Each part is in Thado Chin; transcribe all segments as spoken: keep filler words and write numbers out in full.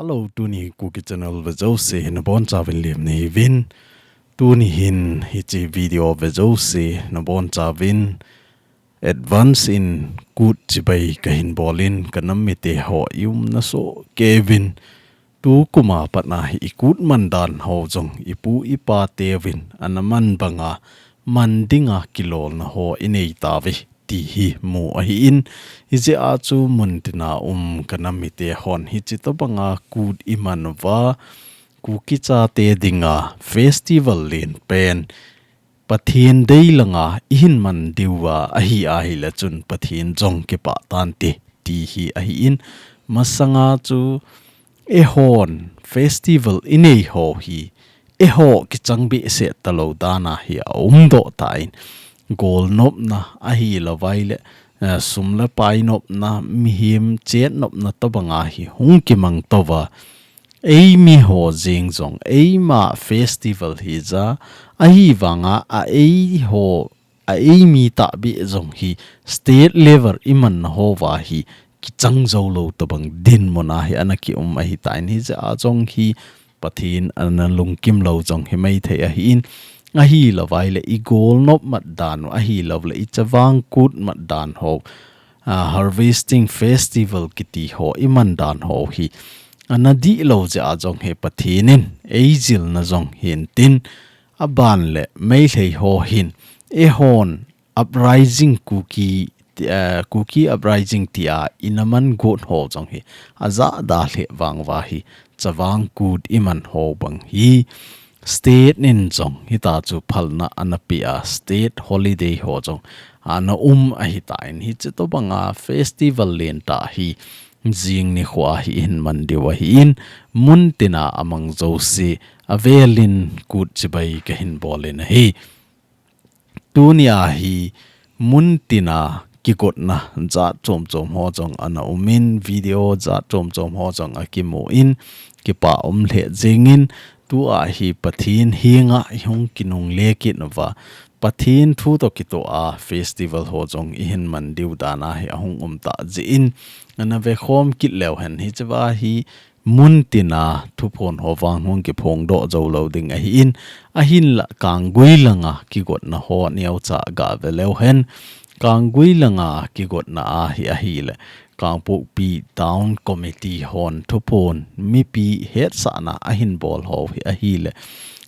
Hello, tuni Kuki Channel vejouse nabonchauvin lemna hiuvin. Tuni hin hiche video vejouse nabonchauvin advance in kut chibai kahin bolin, kanam mite ho iumna soh keuvin. Tukum a pat a hi ikut man dan ho jong ipu ipa teuvin ana man banga man dinga kilolna ho inei tauve ti hi mu ahin, hijeh a chu muntina um kanam mite hon hiche tobanga kut iman uva, Kuki chate dinga festival lenpen Pathen dei langa ihin man diuva ahi ahile chun Pathen jong kipah tante ti hi ahin, masanga chu eihon festival inei ho hi eiho kichang behseh talou dan a hi aumdoh tan, golnopna ahilouvai le, eh, sum le pai nopna, mihem chet nopna tobanga hi hung kimang touva, eimi ho jeng jong eima festival hija, ahivanga a eiho a eimi tahbeh jong hi state level imanna houva hi kichang joulou tobang dinmun a hi ana kium ahitan, hijeh a jong hi Pathen ana lungkim lou jong hi maithei ahin, ahilouvai le igolnop mat dan u ahilouleh ichavang kut mat dan ho, a, harvesting festival kiti ho iman dan ho hi ana dihlou jeh a jong hi Pathen in eijilna jong hintin, aban le Meitei ho hin eihon uprising Kuki, eh, Kuki uprising tia ina man got ho jong hi ajahda lheh vang uva hi chavang kut iman ho bang hi state in jong hita chu phalna ana pea, state holiday ho jong ana um ahitan, hiche tobanga festival lentah hi jing nikho a hi ihin man diu ahin, muntina amang jouse avelin kut chibai kahin bolin ahi. Tunia hi muntina kigotna jat chom chom ho jong ana umin, video jat chom chom ho jong akimun, kipah um lheh jengin, tua hi Pathen henga ihung kinungle kit uva, Pathen thu toh kitoh a festival ho jong ihin man diu dan a hi ahung um tah jeh in, ana vekhom kit leu hen, hichea hi muntina thuphon ho vang hung kiphongdoh joulou ding ahin, ahinlah Kanggui langa kigotna ho neocha gave leu hen, Kanggui langa kigotna a hi ahile, Kangpokpi Town Committee hon thuphon mipi hetsahna ahin bol ho hi ahile,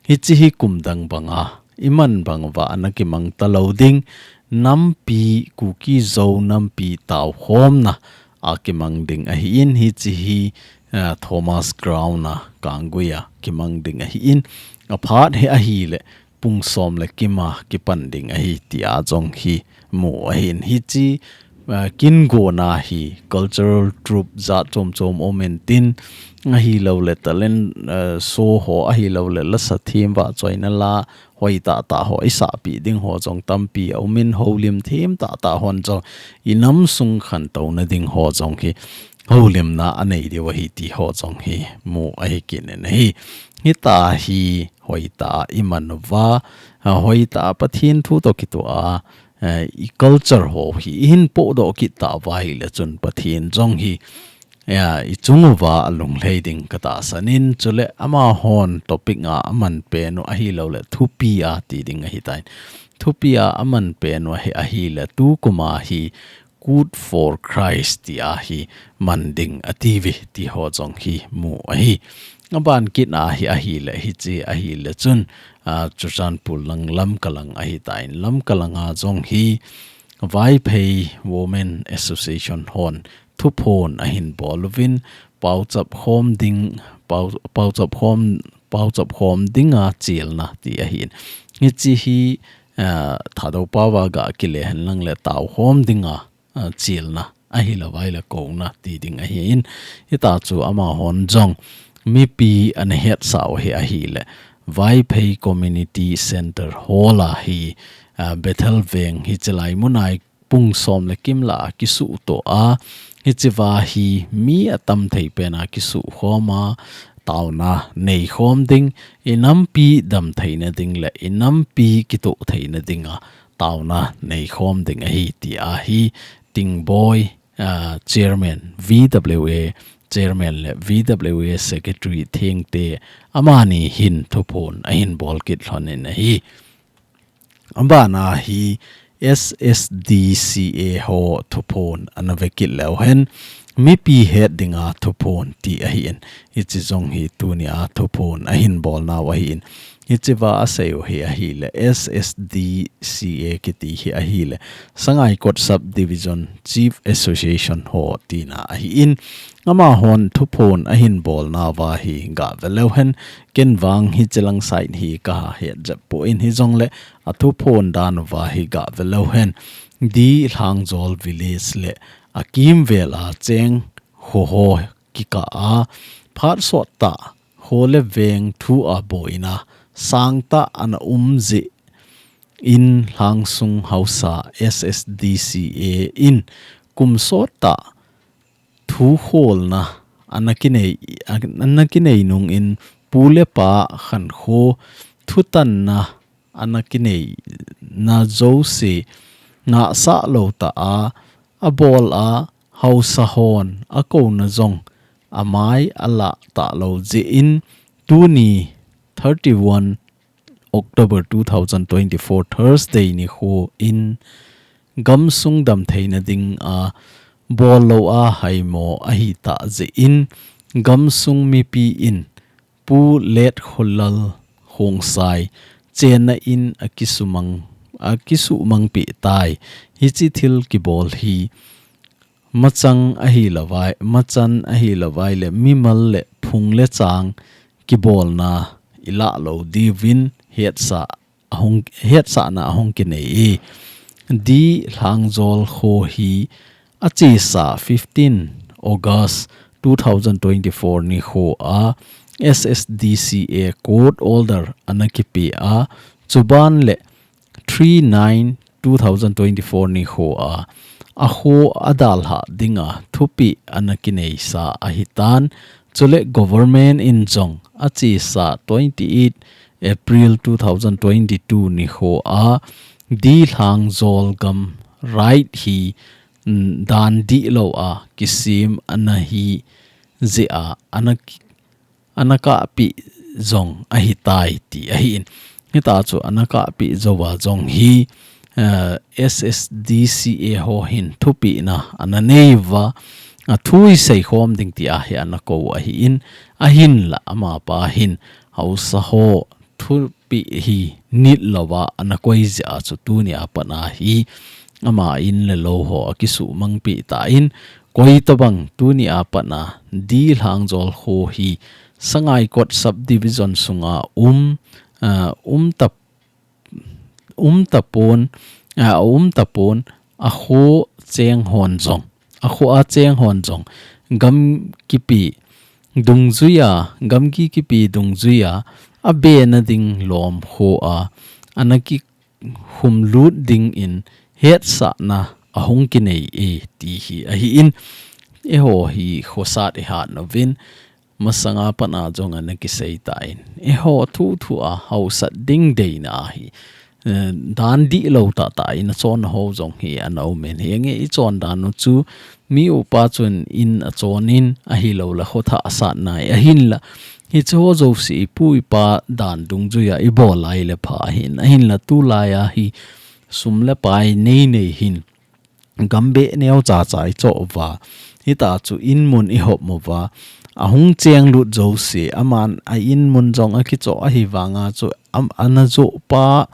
hiche hi kum dang banga iman bang uva ana kimang talou ding, nampi, Kuki Zo nampi taokhomna a kimang ding ahin, hiche hi, ah, Thomas Ground a Kanggui a kimang ding ahin, aphat hi ahile pung som le kim a kipan ding ahi tia jong hi mu ahin, hiche, ah, kin gona hi cultural troupe jat chom chom um intin, ahilouleh talent, ah, show ho, ahilouleh lasa them vahchoina la hoitah tah ho isahpeh ding ho jong tampi aumin, houlim them tah tah hon jong inam sung khantouna ding ho jong hi houlimna anei diu ahi ti ho jong hi mu ahi kit in ahi. Hitia hi hoitah a iman uva, ah, hoitah a Pathen thu toh kitoh a, eh, i culture ho hi ihin pohdoh kit tauva ahile chun Pathen jong hi, ya, ichung uva alunglhai ding katahsan in, chule amahon topic a aman pen u ahilouleh thupi a ti ding ahitan. Thupi a aman pen u ahi, ahile tukum a hi Kut for Christ tia hi man ding atiuve ti ho jong hi mu ahi. Aban kit a hi ahile, hiche ahile chun, ah, Churachandpur lang Lamka lang ahitan, Lamka langa jong hi Vaiphei Women Association hon thuphon ahin bol uvin, pauchap khom ding, pau, pauchap khom, pauchap khom dinga chelna ti ahin. Hiche hi, ah, Thadou pao a ga kile henlang le taokhom dinga, ah, chelna ahilouvai le kouna ti ding ahin. Hitia chu amahon jong mipi ana hetsah u hi ahile, Vaiphei Community Center Hall a hi, ah, Bethel Veng hi chelai mun a hi pung som le kim lah a kisuhtoh a, hichea hi mi atam thei pen a kisuhkhom a, taona neikhom ding, inampi damtheina ding le inampi kitoh theina dinga taona neikhom ding ahi tia hi Tingboi, ah, Chairman V W A Chairman le V W A Secretary Thengte amani hin thuphon ahin bol kit lhonin ahi. Abana hi S S D C A ho thuphon ana ve kit leu hen, mipi het dinga thuphon ti ahin. Hichi jong hi tunia thuphon ahin bolnau ahin. Hichiva aseiu hi ahile S S D C A kiti hi ahile Sangaikot Subdivision Chief Association ho tina ahin. Amahon thuphon ahin bolnauva hi ga ve leu hen, ken vang hichilang side hi kaha het jep poi, hijongle athuphon danuva hi ga ve leu hen. D Lhangjol Village le akimvel a cheng kho ho kikah a phat sot tah kho le veng thu a boina sangtah ana um jeh in Lhangsung Haosa S S D C A in kum sot tah thu kholna ana kinei, ana kinei nungin pu le pa khankho thutanna ana kineina jouse ngahsah lou tah a, abol a, haosa hon akouna jong amai alah talou jeh in tuni thirty one October two thousand twenty-four Thursday nikho in gamsung damtheina dinga bollou a haimo ahitah jeh in gamsung mipi in Pu Letkholal Khongsai chenna in akisumang, akisumangpeh tai. Hichi thil kibol hi machang ahilouvai, machan ahilouvai le mimal le phung le chang kibolna ilah lou diuvin hetsah ahung, hetsahna ahung kinei e. D Lhangjol kho hi achesa fifteen August two thousand twenty-four nikho a S S D C A court order ana kipe a, chuban le three nine two thousand twenty-four nikho a, akho adalhah dinga thupeh ana kineisa ahitan. Chule government in jong achesa twenty-eight April two thousand twenty-two nikho a D Lhangjol gam right hi, mm, dan dihlou a kisem ana hi jeh a ana ki-, ana kahpeh jong ahitai ti ahin. Hitachu ana kahpeh jouva jong hi, eh, S S D C A ho hin thupehna ana neiuva, athu iseikhom ding tia hi ana kou ahin, ahinla amapa hin haosa ho thupeh hi nit louva ana koi jeh a chu tunia pat a hi ama in le lou ho akisumangpeh tan, koitobang tunia pat a D Lhangjol kho hi Sangaikot Subdivision sunga um, ah, um tap-, um tapon, ah, um tapon, akho cheng hon jong, akho a cheng hon jong gamkipi dungjuia, gamki kipi dungjuia abena ding lom kho a ana ki humlut dingin hetsahna ahung kinei e ti hi ahin, eiho hi khosat ihat nauvin, masanga pat a jong ana kisei tan, eiho thuthu a haosat ding deina hi, eh, dan dihlou tahtah in achonna ho jong hi ana um in, henge ichon dan u chu mi upa chun in achonin ahilouleh kho thah asatna ahinla, hiche ho jouse ipu ipa dan dungjuia ibol lai le pha ahin, ahinla tulai a hi sum le pai nei nei hin gam beh neocha cha ichoh uva, hitachu in mun ihop uva, ahung chenglut jouse, aman a in mun jong akichoh ahivanga chu am-, ana joh pa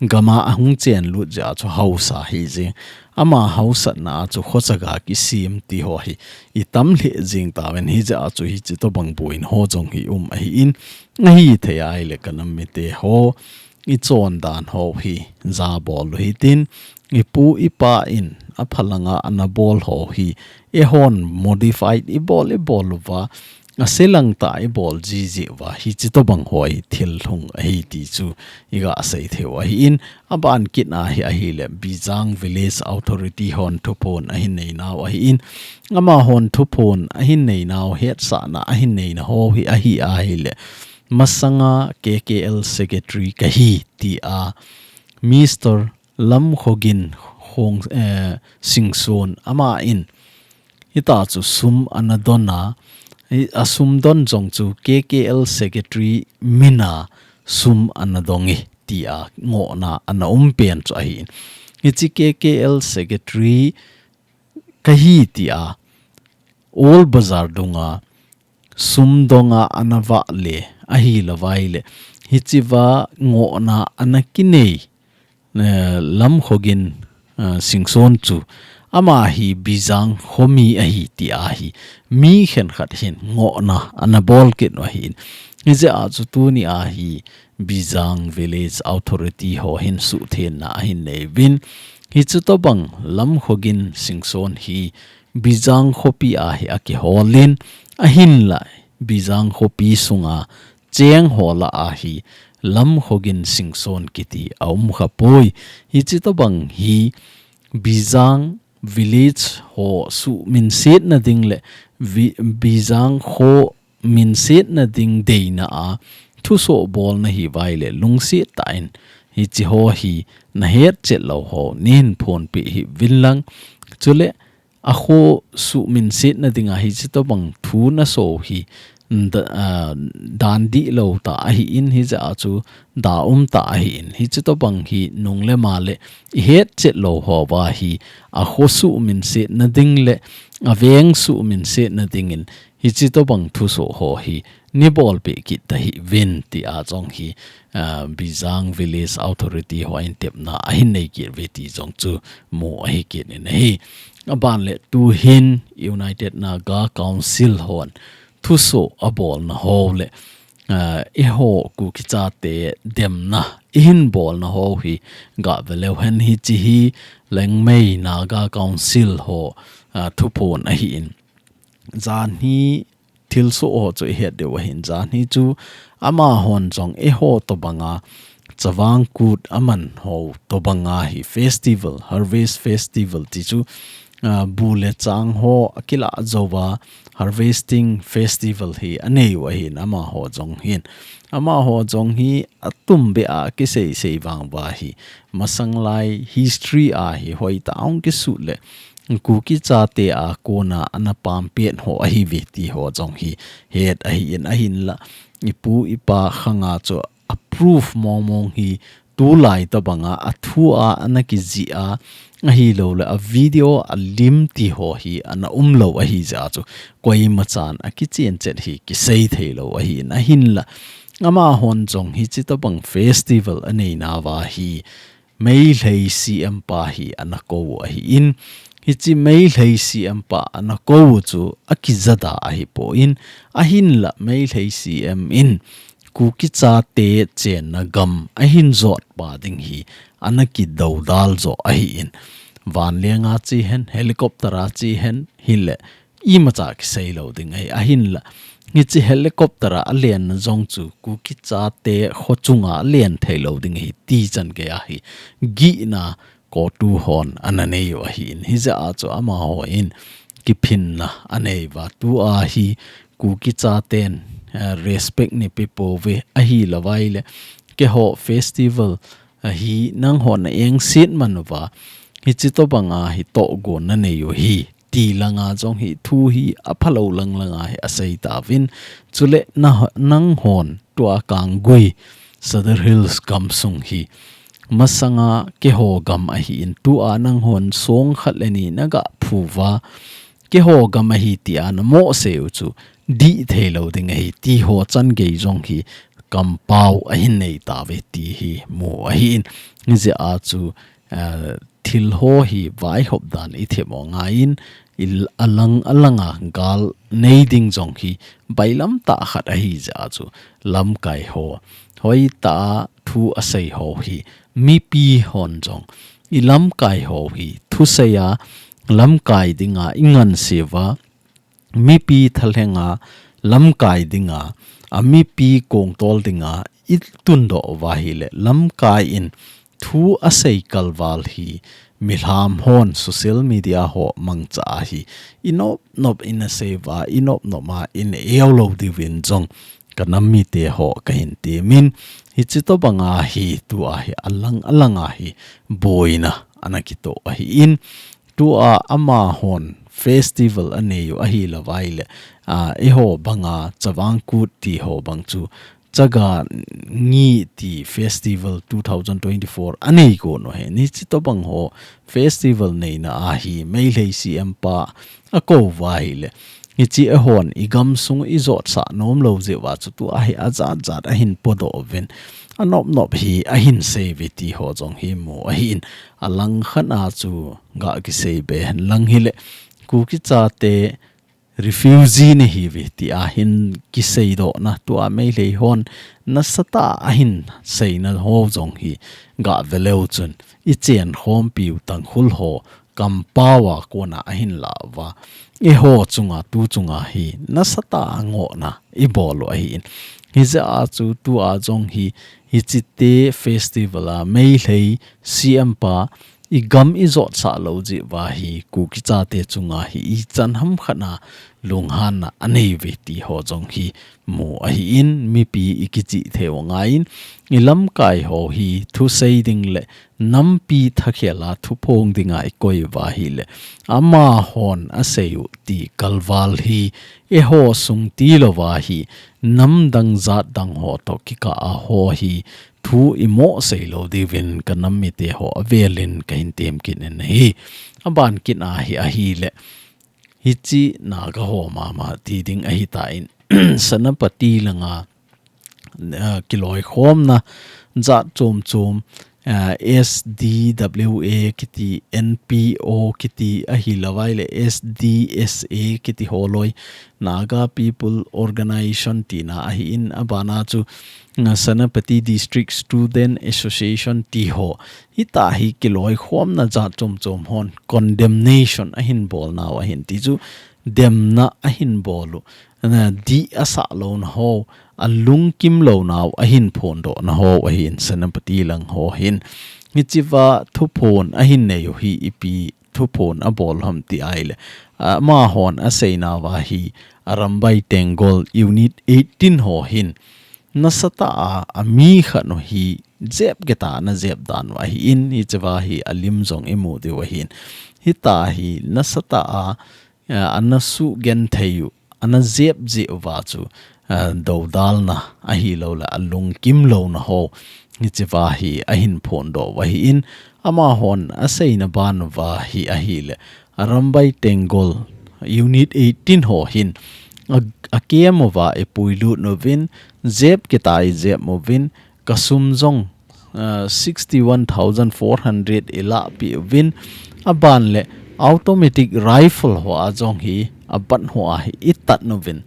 gama ahung chenlut jeh a chu haosa hijeng. Ama haosatna a chu khochaga kisem ti ho hi itam lheh jeng tauvin, hijeh a chu hiche tobang boina ho jong hi um ahin, ahithei a ahile kanam mite ho, ichon dan ho hi jabol u hitin, ipu ipa in aphalanga ana bol ho hi eihon modified ibol ibol uva, aselang tah ibol jiji uva, hiche tobang ho hi thil lhung ahi ti chu iga sei theiu ahin, aban kit a hi ahile Bijang Village Authority hon thuphon ahin neinau ahin, amahon thuphon ahin neinau hetsahna ahin neina ho hi ahi ahile, masanga K K L Secretary kahi tia Mister Lamkhogin Khong, eh, Singson ama in hitachu sum ana dona, Hi, a sum don jong chu K K L secretary mina sum ana dong e, tia ngohna ana um pen chu ahi. Hichi K K L secretary kahi tia Old Bazar dunga sum donga ana vah le ahi lavai le. Hichiva ngohna ana kinei eh, Lamkhogin, eh, Singson chu ama hi Bijang khomi ahi ti ahi. Mi khenkhat hin ngohna ana bol kit u ahin. Hijeh a chu tuni a hi Bijang Village Authority ho hin suhthengna ahin nei uvin. Hichu tobang Lamkhogin Singson hi Bijang khopi a hi akiholin ahinla Bijang khopi sunga cheng ho lah a hi Lamkhogin Singson kiti a um khapoi. Hichi tobang hi Bijang village ho suhminsetna ding le vi-, Bijang kho minsetna ding deina a thusoh bolna hivai le lungset tah in hichi ho hi nahet chet lou ho nahin phonpeh hih uvin lang. Chule a kho suhminsetna dinga hichi tobang thu naso hi da-, ah, dan dihlou tah ahin hijeh a chu da um tah ahin hichi tobang hi nung le ma le ihet chet lou hova hi a kho suhminsetna ding le a veng suhminsetna dingin hichi tobang thusoh ho hi nei bolpeh kit tahih uvin tia jong hi, ah, Bijang Village Authority ho in tepna ahin nei kit uve ti jong chu mu ahi kit in ahi. Aban le tuhin United Naga Council hon thusoh abolna ho le, ah, eiho Kuki chate demna ihin bolna ho hi gave leu hen hichi hi Liangmai Naga Council ho, ah, thuphon ahin. Janhi thilsoh ho chu ihet diu ahin janhi chu amahon jong eiho tobanga Chavang Kut aman ho tobanga hi festival, harvest festival ti chu, ah, bu le chang ho akilah jouva harvesting festival hi anei u ahin amaho jong hin. Amaho jong hi atumbeh a kisei sei vang uva hi masang lai history a hi hoitah a hung kisuh le Kuki chate a kona ana pampet ho ahiuve ti ho jong hi het ahin ahinla ipu ipa khanga chu a proof mong mong hi tulai tobanga a thu a ana kijih a ahilou le a video a lim ti ho hi ana umlou ahi jeh a chu koima chan a kichen chet hi kisei theilou ahin ahinla amahon jong hichi tobang festival anei nauva hi Meitei C M pa hi ana kou u ahin, hichi Meitei C M pa ana kou u chu akijada ahipon, ahinla Meitei C M in Kuki chate chenna gam ahin jot pa ding hi ana kidoudal jo ahin, vanlenga che hen, helicopter a che hen, hile imacha kisei lou ding ahi, ahinla hichi helicopter a alenna jong chu Kuki chate kho chunga alen theilou ding ahi ti chan gei ahi. Gihna CoTU hon ana nei u ahin, hijeh a chu amahon kiphinna anei uva tua hi Kuki chaten, eh, respect neipe pouve ahilouva ile keiho festival ahi nanghon na engset man uva hichi tobanga hi tohgon nanei u hi ti langa jong hi thu hi aphalou lang langa hi asei tauvin. Chule na, nanghon tua Kanggui, Sadar Hills gamsung hi masanga keiho gam ahin tua nanghon song khat le ni naga phu uva keiho gam ahi tia namo sei u chu dih theilou ding ahi ti ho chan gei jong hi kampau ahin nei tauve ti hi mu ahin. Hijeh a chu, eh, thil ho hi vaihop dan i them u angaiyin, i l-, alang alanga gal nei ding jong hi bailam tah khat ahi jeh a chu lamkai ho hoitah a thu asei ho hi mipi hon jong i lamkai ho hi thusei a lamkai dinga i nganseuva mipi thalhenga lamkai dinga, a mipi kongtol dinga i tundoh uva hile lamkai in thu asei kalval hi milham hon social media ho mangcha a hi i nop nop in asei uva, i nop nop a in eulou diuvin jong ka nam mite ho kahin temin, hichi tobanga hi tua hi alang alanga hi boina ana kitoh ahin, tua amahon festival anei u ahilouva ile, a, eiho banga Chavang Kut ti ho bang chu Chaga Ngi ti festival two thousand twenty-four anei kon u ahin. Hichi tobang ho festival neina a hi Meitei C M pa akou uva ahile, hichi eihon igam sung ijotsah nom lou jeh uva chu tua hi ajat jat ahin podoh uvin, anop nop hi ahin sei uve ti ho jong hi mu ahin. Alang khat a chu ga kisei be hen lang hile, Kuki chate refugee nahi uve ti ahin kiseidoh na, tua Meitei hon nasatah a ahin seina ho jong hi ga ve leu chun, ichen khompiu Tangkhul ho kampau a kona ahin la uva, eiho chunga tu chunga hi nasatah a ngohna ibol u ahin. Hijeh a chu tua jong hi, hichite festival a Meitei C M pa igam ijotsah lou jeh uva hi Kuki chate chunga hi ichan ham khat a lunghanna anei uve ti ho jong hi mu ahin, mipi ikichih thei u angaiyin, ilamkai ho hi thusei ding le nampi thakhel a thuphong dinga ikoi uva ahile, amahon asei u ti kalval hi eiho sung tilou va hi, namdang jatdang ho toh kikah a ho hi thu imo sei lou diuvin kanam mite ho avelin kahin tem kit in ahi. Aban kit a hi ahile, hichi Naga ho mama ti ding ahitan, Senapati langa, ah, kiloikhomna jat chom chom, ah, S D W A kiti, N P O kiti, ahilou vaile S D S A kiti holoi, Naga People Organization tina ahin, abana chu, ah, Senapati District Student Association ti ho, hita hi kiloikhomna jat chom chom hon condemnation ahin bol nau ahin ti chu, demna ahin bol u, na dih asah louna ho, alungkim lounau ahin phondoh na ho ahin, Senapati lang ho hin. Hichiva thuphon ahin nei u hi ipi thuphon abol ham ti ahile, amahon aseinauva hi, Arambai Tenggol Unit eighteen ho hin nasatah a, ami khat nu hi jep kit a ana jep dan u ahin, hichiva hi alim jong imu diu ahin. Hita hi nasatah a, a, ana sugenthei u, ana jep jeh uva chu, a, doudalna ahilou le alungkim louna ho, hichiva hi ahin phondoh u ahin, amahon aseina ban uva hi ahile, Arambai Tenggol Unit eighteen ho hin, a, akem uva ipuilut uvin, jep kit a ijep uvin, kasum jong, ah, sixty-one thousand four hundred ilahpeh uvin, aban le automatic rifle ho a jong hi, aban ho a hi itat uvin.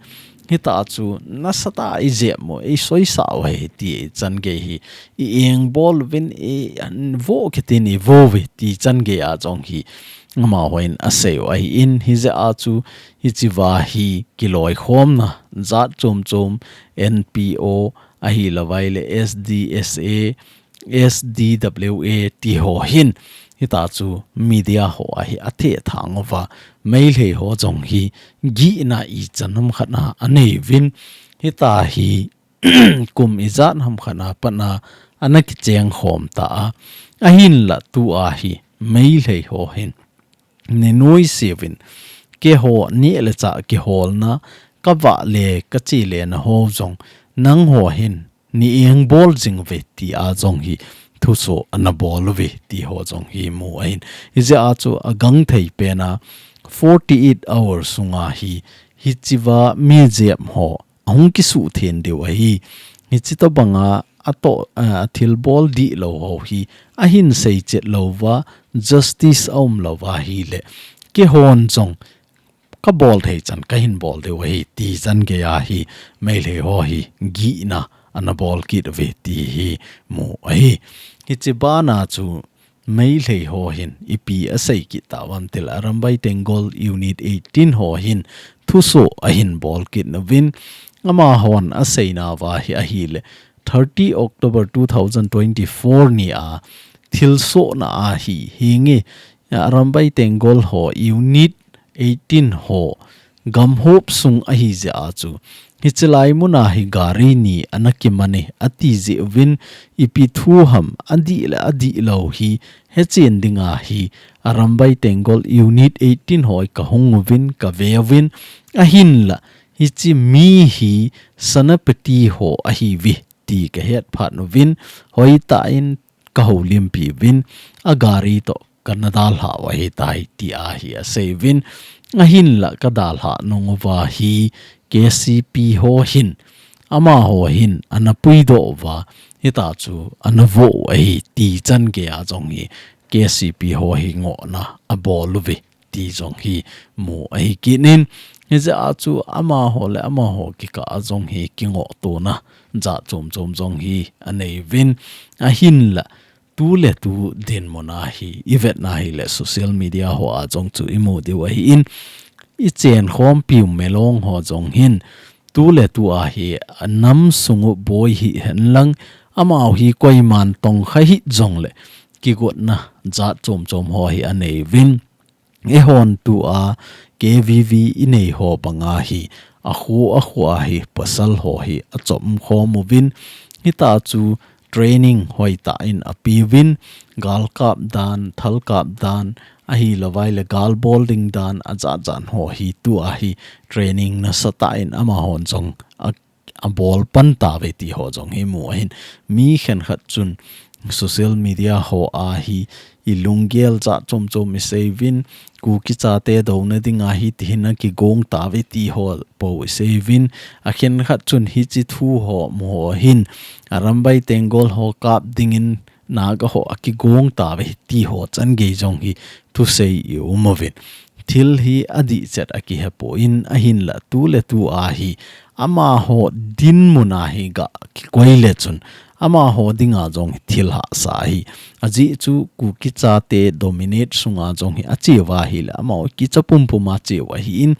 Hita chu nasatah a ijep u, isoisah u ahi ti ichan gei hi, iengbol uvin, ivo kit in ivo uve ti chan gei a jong hi, amahon asei u ahin, hijeh a chu, hichiva hi kiloikhomna jat chom chom, N P O, ahilou vaile S D S A, S D W A ti ho hin, hita chu media ho a hi athethang uva, Meitei ho jong hi gihna ichan ham khat a anei uvin, hita hi kum ijat ham khat a pat a ana kicheng khom ta a, ahinla tua hi Meitei ho hin, ni nuisat uvin, keiho neh le chah kiholna, kavah le kache lena ho jong, nangho hin, neingbol jing uve ti a jong hi, thuso ana bol uve ti ho jong hi mu ahin. Hijeh a chu agangthei pen a, forty-eight hours sunga hi, hichiva mi jep ho, ahung kisuhtheng diu ahi. Hichi tobanga ato, a, athilbol dihlou ho hi, ahin seichet louva, justice aum louva ahile, keihon jong kabol thei chan kahin bol diu ahi, ti chan gei a hi, Meitei ho hi, gihna ana bol kit uve ti hi mu ahi. Hichi bana chu, Meitei ho hin ipi asei kit tauvam tile, Arambai Tenggol Unit eighteen ho hin thuso ahin bol kit nauvin, amahon aseinauva hi ahile, thirty October two thousand twenty-four ni a thilsohna ahi, hinge, Arambai Tenggol ho Unit eighteen ho gamhop sung ahi jeh a chu, hichi lai muna hi gari ni ana kiman e, ati jeh uvin, ipi thu ham adih le adihlou hi hechen dinga hi Arambai Tenggol Unit eighteen ho kahung uvin, kaveuvin, ahinla Hiche mi hi Senapati ho ahiuve ti kahet phat uvin, hoitah in kahoulimpi uvin, agari toh kana dalhah u ahitai tia hi asei uvin, ahinlah kadalhah nung uva hi K C P ho hin, amaho hin ana puidoh uva, hitia chu ana vo u ahi ti chan geiya jong hi K C P ho hi ngohna abol uve ti jong hi mu ahi kit in, hijeh a chu amaho le amaho kikah a jong hi kingohtona jat chom chom jong hi anei uvin, ahinlah tuletu dinmun a hi ivetna hileh social media ho a jong chu imu diu ahin, ichenkhompiu melong ho jong hin tuletu a hi anam sungu boi hihen lang, amaho hi koiman tongkha hih jongleh kigotna jat chom chom ho hi anei uvin, eihon tua K V V inei ho banga hi akhu akhu a hi pasal ho hi achom khom uvin, hitia chu training hoitah in apeuvin, gal kap dan, thal kap dan, ahilouva ahileh gal bol ding dan, ajat jat ho hi tua hi training nasatah in amahon jong a, abol pan tauve ti ho jong hi mu ahin, mi khenkhat chun social media ho a hi ilunggel jat chom chom isei uvin, Kuki chate douna dinga hi tihin akigong tauve ti ho po isei uvin, akhenkhat chun hiche thu ho mu ho hin Arambai Tenggol ho kap dingin Naga ho akigong tauve ti ho chan gei jong hi thusei i um uvin. Thil hi adih chet a kihepon, ahinlah tuletu a hi amaho dinmun a hi gah kikoi le chun amaho dinga jong hi thil hahsa ahi. Ajeh chu Kuki chate dominate sunga jong hi ache uva ahileh amaho kicha pumpum a che u ahin,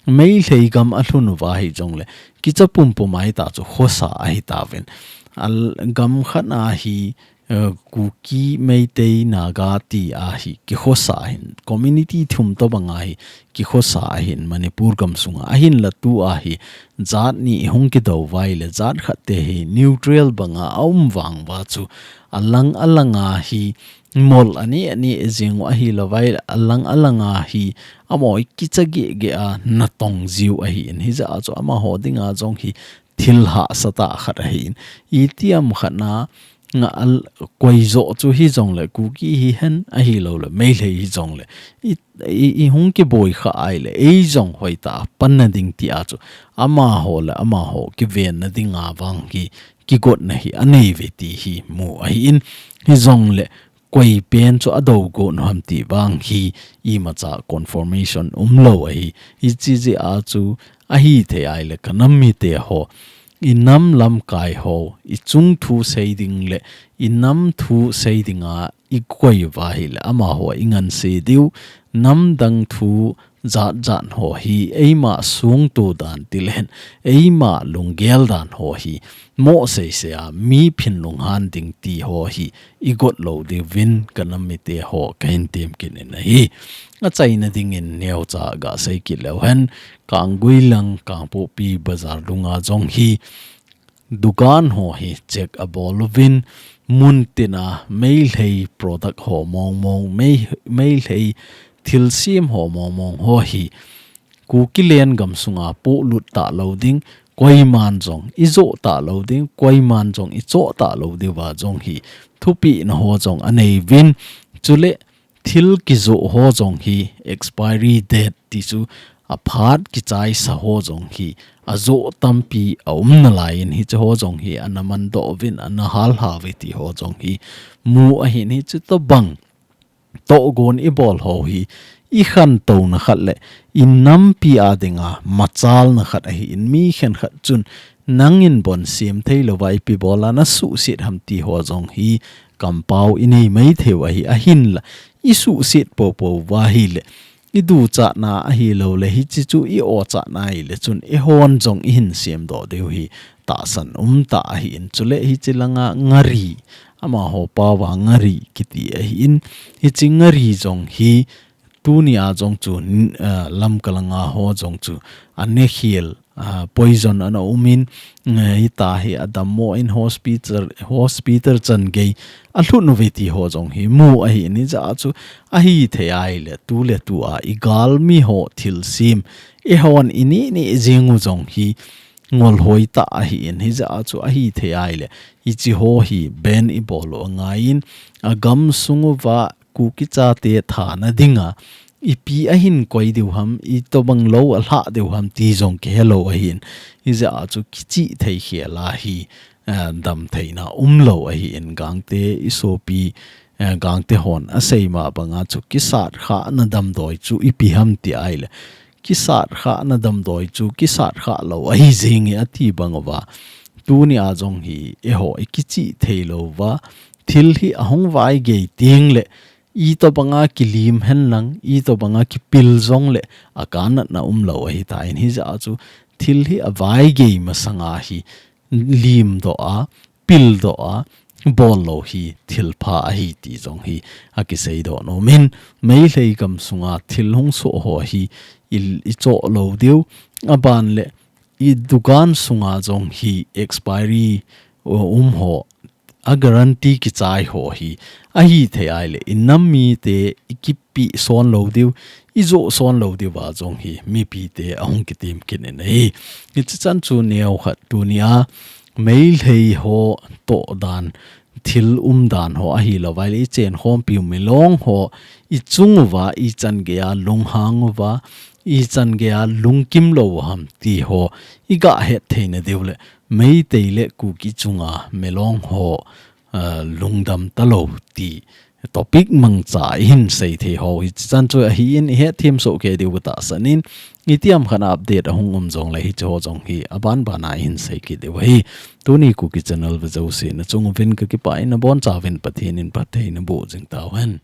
Meitei gam alhun uva hijongleh kicha pumpum a hitia chu khosa ahi tauvin. Al-, gam khat a hi, eh, Kuki, Meitei, Naga ti a hi kikhosa ahin, community thum tobang a hi kikhosa ahin Manipur gam sunga, ahinlah tua hi jat ni ihung kidou uva ahileh jat khat te hi neutral banga aum vang uva chu alang alang a hi mol aneh aneh jing u ahilouva ahileh alang alang a hi amaho kicha geh geh a natong jiu ahin, hijeh a chu amaho dinga jong hi thil hahsa tah khat ahin, itiham khat na nga al koi jo chu hijongleh Kuki hihen ahilouleh Meitei hijongleh i, i, ihung kiboi kha ahileh ei jong hoitah a panna ding tia chu amaho le amaho kivenna dinga vang hi kigotna hi anei uve ti hi mu ahin, hijongleh koi pen chu adou got u ham ti vang hi imacha confirmation umlou ahi. Hiche jeh a chu ahithei ahileh kanam mite ho, inam lamkai ho, ichung thu sei ding le inam thu sei dinga ikoi uva ahileh amaho ingansei diu, namdang thu jat jat ho hi eima sungto dan tilehen, eima lunggel dan ho hi mohsei sei a mi phin lunghan ding ti ho hi igot lou diuvin kanam mite ho kahin tem kit in ahi. Achaina dingin neocha gasei kit leu hen, Kanggui lang Kangpokpi bazar dunga jong hi dukan ho hi check abol uvin, muntina Meitei product ho mong mong, Mei-, Meitei thilsem ho mong mong ho hi Kuki lengam sunga polut talou ding, koiman jong ijo talou ding, koiman jong icho talou diuva jong hi thupehna ho jong anei uvin, chule thil kijoh ho jong hi expiry date ti chu aphat kichaisa ho jong hi ajoh tampi aum nalaiyin hiche ho jong hi ana mandoh uvin ana halha uve ti ho jong hi mu ahin, hiche tobang tohgon ibol ho hi ikhantouna khat le inampi a dinga machalna khat ahin, mi khenkhat chun nangin bon sem theilouva ipi bola nasuhset ham ti ho jong hi kampao inei maithei u ahi, ahinla isuhset poupou uva ahileh iduchatna ahilouleh hiche chu i-ochatna ahileh chun eihon jong ihin semdoh diu hi tahsan umtah ahin, chule hiche langa ngari, amaho paova ngari kiti ahin, hiche ngari jong hi tunia jong chu, ah, Lamka langa ho jong chu anekhel, ah, poison ana umin, eh, hitia hi adammo in hospital, hospital chan gei alhun uve ti ho jong hi mu ahin, hijeh a chu ahithei ahileh tuletua igalmi ho thilsem Eihon ini ni jing u jong hi ngolhoi tah ahi in, hijeh a chu ahi thei ahile, hichi ho hi ban i bol u angaiyin, agam sung uva Kuki chate thana dinga ipi ahin koi diu ham, itobang lou alhah diu ham ti jong kihe lou ahi in, hijeh a chu kichih thei khel a hi, eh, damtheina umlou ahi in, Gangte i sopi, eh, Gangte hon asei ma banga chu kisat khahna damdoi chu ipi ham ti ahile, kisat khahna damdoi chu kisat khah lou ahi jing e ati bang uva, tuni a jong hi eiho i kichih thei lou uva, thil hi ahung vaigei teng le, itobanga kilim hen lang, itobanga kipil jong le, akanatna umlou ahi ta in, hijeh a chu thil hi avaigei masanga hi limdoh a, pildoh a, bol lou hi thilpha ahi ti jong hi akiseidoh nom in, Meitei gam sunga thil hung soh ho hi i, i choh lou diu, aban le i dukan sunga jong hi expiry, uh, um ho, a guarantee kichai ho hi ahi thei ahile, i nam mite i kipi son lou diu, i joh son lou diu va jong hi mipite ahung kitim kit in ahi. Hichi chan chu neo khat tuni a Meitei ho toh dan, thil um dan ho ahilou vaile, i chenkhompiu milong ho i chung uva, i chan geiya lunghang uva, i chan geiya lungkim lou u ham ti ho i gah het theina diu le, Meitei le Kuki chunga milong ho, ah, lungdam talou ti topic mangcha i hin sei thei ho hichi chan chu ahi in, i hetthem soh kei diu ka tahsan in, itiham khat a update ahung um jong le hichi ho jong hi aban ban a i hin sei kit diu ahi. Tuni Kuki channel ve jouse na chung uvin ka kipah in, nabonchauvin Pathen in phatthei naboh jing tauhen.